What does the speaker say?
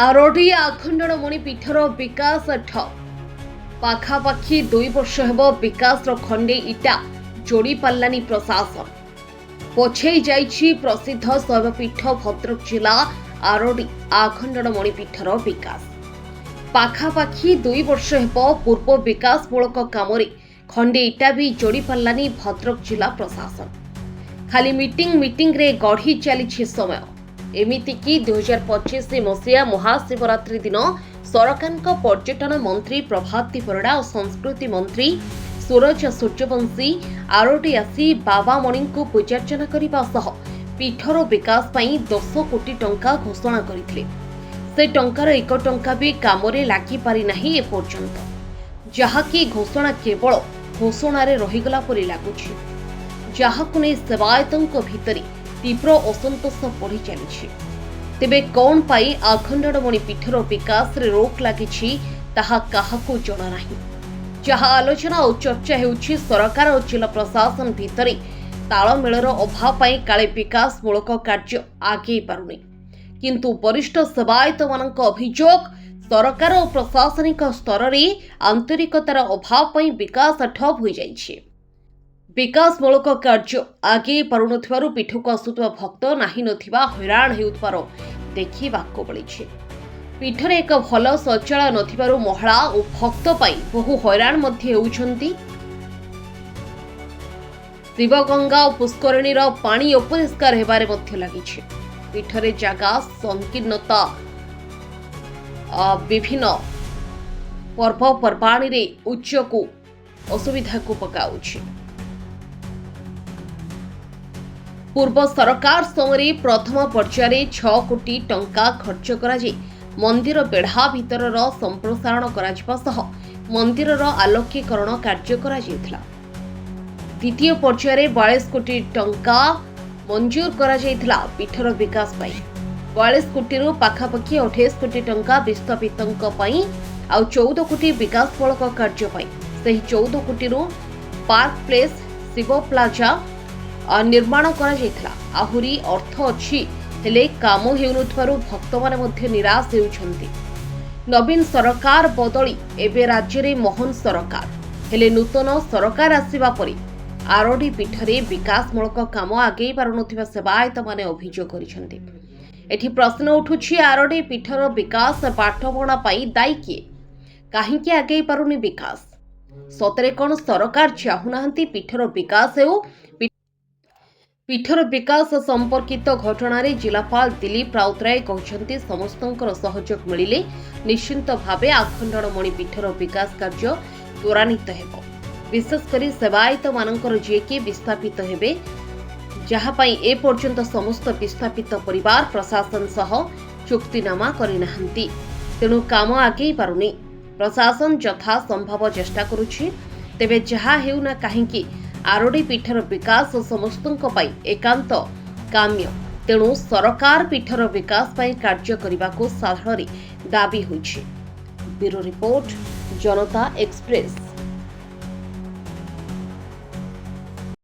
ଆରଡ଼ି ଆଖଣ୍ଡଳମଣି ପୀଠର ବିକାଶ ଠପ୍। ପାଖାପାଖି 2 ବର୍ଷ ହେବ ବିକାଶର ଖଣ୍ଡେ ଇଟା ଯୋଡ଼ି ପାରିଲାନି ପ୍ରଶାସନ। ପଛେଇ ଯାଇଛି ପ୍ରସିଦ୍ଧ ଶୈବପୀଠ ଭଦ୍ରକ ଜିଲ୍ଲା ଆରଡ଼ି ଆଖଣ୍ଡଳମଣି ପୀଠର ବିକାଶ। ପାଖାପାଖି 2 ବର୍ଷ ହେବ ପୂର୍ବ ବିକାଶମୂଳକ କାମରେ ଖଣ୍ଡେ ଇଟା ବି ଯୋଡ଼ି ପାରିଲାନି ଭଦ୍ରକ ଜିଲ୍ଲା ପ୍ରଶାସନ। ଖାଲି ମିଟିଂ ମିଟିଂରେ ଗଡ଼ି ଚାଲିଛି ସମୟ। ଏମିତିକି 2025 ମସିହା ମହାଶିବରାତ୍ରି ଦିନ ସରକାରଙ୍କ ପର୍ଯ୍ୟଟନ ମନ୍ତ୍ରୀ ପ୍ରଭାତୀ ପରିଡ଼ା ଓ ସଂସ୍କୃତି ମନ୍ତ୍ରୀ ସୁରଜ ସୂର୍ଯ୍ୟବଂଶୀ ଆରଡ଼ି ଆସି ବାବାମଣିଙ୍କୁ ପୂଜାର୍ଚ୍ଚନା କରିବା ସହ ପୀଠର ବିକାଶ ପାଇଁ 10 କୋଟି ଟଙ୍କା ଘୋଷଣା କରିଥିଲେ। ସେ ଟଙ୍କାର ଏକ ଟଙ୍କା ବି କାମରେ ଲାଗିପାରିନାହିଁ ଏପର୍ଯ୍ୟନ୍ତ, ଯାହାକି ଘୋଷଣା କେବଳ ଘୋଷଣାରେ ରହିଗଲା ପରି ଲାଗୁଛି, ଯାହାକୁ ନେଇ ସେବାୟତଙ୍କ ଭିତରେ ତୀବ୍ର ଅସନ୍ତୋଷ ବଢ଼ି ଚାଲିଛି। ତେବେ କ'ଣ ପାଇଁ ଆଖଣ୍ଡଳମଣି ପୀଠର ବିକାଶରେ ରୋକ ଲାଗିଛି, ତାହା କାହାକୁ ଜଣା ନାହିଁ। ଯାହା ଆଲୋଚନା ଓ ଚର୍ଚ୍ଚା ହେଉଛି, ସରକାର ଓ ଜିଲ୍ଲା ପ୍ରଶାସନ ଭିତରେ ତାଳମେଳର ଅଭାବ ପାଇଁ କାଳେ ବିକାଶମୂଳକ କାର୍ଯ୍ୟ ଆଗେଇ ପାରୁନି। କିନ୍ତୁ ବରିଷ୍ଠ ସେବାୟତମାନଙ୍କ ଅଭିଯୋଗ, ସରକାର ଓ ପ୍ରଶାସନିକ ସ୍ତରରେ ଆନ୍ତରିକତାର ଅଭାବ ପାଇଁ ବିକାଶ ଠପ୍ ହୋଇଯାଇଛି। ବିକାଶମୂଳକ କାର୍ଯ୍ୟ ଆଗେଇ ପାରୁନଥିବାରୁ ପୀଠକୁ ଆସୁଥିବା ଭକ୍ତ ନାହିଁ ନଥିବା ହଇରାଣ ହେଉଥିବାର ଦେଖିବାକୁ ମିଳିଛି। ପୀଠରେ ଏକ ଭଲ ଶୌଚାଳୟ ନଥିବାରୁ ମହିଳା ଓ ଭକ୍ତ ପାଇଁ ବହୁ ହଇରାଣ ମଧ୍ୟ ହେଉଛନ୍ତି। ଶିବଗଙ୍ଗା ଓ ପୁଷ୍କରିଣୀର ପାଣି ଅପରିଷ୍କାର ହେବାରେ ମଧ୍ୟ ଲାଗିଛି। ପୀଠରେ ଜାଗା ସଂକୀର୍ଣ୍ଣତା, ବିଭିନ୍ନ ପର୍ବପର୍ବାଣୀରେ ଉଚ୍ଚକୁ ଅସୁବିଧାକୁ ପକାଉଛି। ପୂର୍ବ ସରକାର ସମୟରେ ପ୍ରଥମ ପର୍ଯ୍ୟାୟରେ 6 କୋଟି ଟଙ୍କା ଖର୍ଚ୍ଚ କରାଯାଇ ମନ୍ଦିର ବେଢ଼ା ଭିତରର ସମ୍ପ୍ରସାରଣ କରାଯିବା ସହ ମନ୍ଦିରର ଆଲୋକୀକରଣ କାର୍ଯ୍ୟ କରାଯାଇଥିଲା। ଦ୍ୱିତୀୟ ପର୍ଯ୍ୟାୟରେ 42 କୋଟି ଟଙ୍କା ମଞ୍ଜୁର କରାଯାଇଥିଲା ପୀଠର ବିକାଶ ପାଇଁ। 42 କୋଟିରୁ ପାଖାପାଖି 28 କୋଟି ଟଙ୍କା ବିସ୍ଥାପିତଙ୍କ ପାଇଁ ଆଉ 14 କୋଟି ବିକାଶମୂଳକ କାର୍ଯ୍ୟ ପାଇଁ। ସେହି 14 କୋଟିରୁ ପାର୍କ ପ୍ଲେସ୍, ଶିବ ପ୍ଲାଜା ନିର୍ମାଣ କରାଯାଇଥିଲା। ଆହୁରି ଅର୍ଥ ଅଛି, ହେଲେ କାମ ହେଉନଥିବାରୁ ଭକ୍ତମାନେ ମଧ୍ୟ ନିରାଶ ହେଉଛନ୍ତି। ନବୀନ ସରକାର ବଦଳି ଏବେ ରାଜ୍ୟରେ ମୋହନ ସରକାର। ହେଲେ ନୂତନ ସରକାର ଆସିବା ପରେ ଆରଡ଼ି ପୀଠରେ ବିକାଶମୂଳକ କାମ ଆଗେଇ ପାରୁନଥିବା ସେବାୟତମାନେ ଅଭିଯୋଗ କରିଛନ୍ତି। ଏଠି ପ୍ରଶ୍ନ ଉଠୁଛି, ଆରଡ଼ି ପୀଠର ବିକାଶ ବାଟବଣା ପାଇଁ ଦାୟୀ କିଏ? କାହିଁକି ଆଗେଇ ପାରୁନି ବିକାଶ? ସତରେ କ'ଣ ସରକାର ଚାହୁଁନାହାନ୍ତି ପୀଠର ବିକାଶ ହେଉ? ପୀଠର ବିକାଶ ସମ୍ପର୍କିତ ଘଟଣାରେ ଜିଲ୍ଲାପାଳ ଦିଲ୍ଲୀପ ରାଉତରାୟ କହିଛନ୍ତି, ସମସ୍ତଙ୍କର ସହଯୋଗ ମିଳିଲେ ନିଶ୍ଚିନ୍ତ ଭାବେ ଆଖଣ୍ଡଳମଣି ପୀଠର ବିକାଶ କାର୍ଯ୍ୟ ତ୍ୱରାନ୍ୱିତ ହେବ। ବିଶେଷ କରି ସେବାୟତମାନଙ୍କର ଯିଏକି ବିସ୍ଥାପିତ ହେବେ, ଯାହା ପାଇଁ ଏପର୍ଯ୍ୟନ୍ତ ସମସ୍ତ ବିସ୍ଥାପିତ ପରିବାର ପ୍ରଶାସନ ସହ ଚୁକ୍ତିନାମା କରିନାହାନ୍ତି, ତେଣୁ କାମ ଆଗେଇ ପାରୁନି। ପ୍ରଶାସନ ଯଥା ସମ୍ଭବ ଚେଷ୍ଟା କରୁଛି। ତେବେ ଯାହା ହେଉନା କାହିଁକି, ଆରଡ଼ି ପୀଠର ବିକାଶ ସମସ୍ତଙ୍କ ପାଇଁ ଏକାନ୍ତ କାମ୍ୟ। ତେଣୁ ସରକାର ପୀଠର ବିକାଶ ପାଇଁ କାର୍ଯ୍ୟ କରିବାକୁ ସାଧାରଣରେ ଦାବି ହୋଇଛି। ବ୍ୟୁରୋ ରିପୋର୍ଟ, ଜନତା ଏକ୍ସପ୍ରେସ।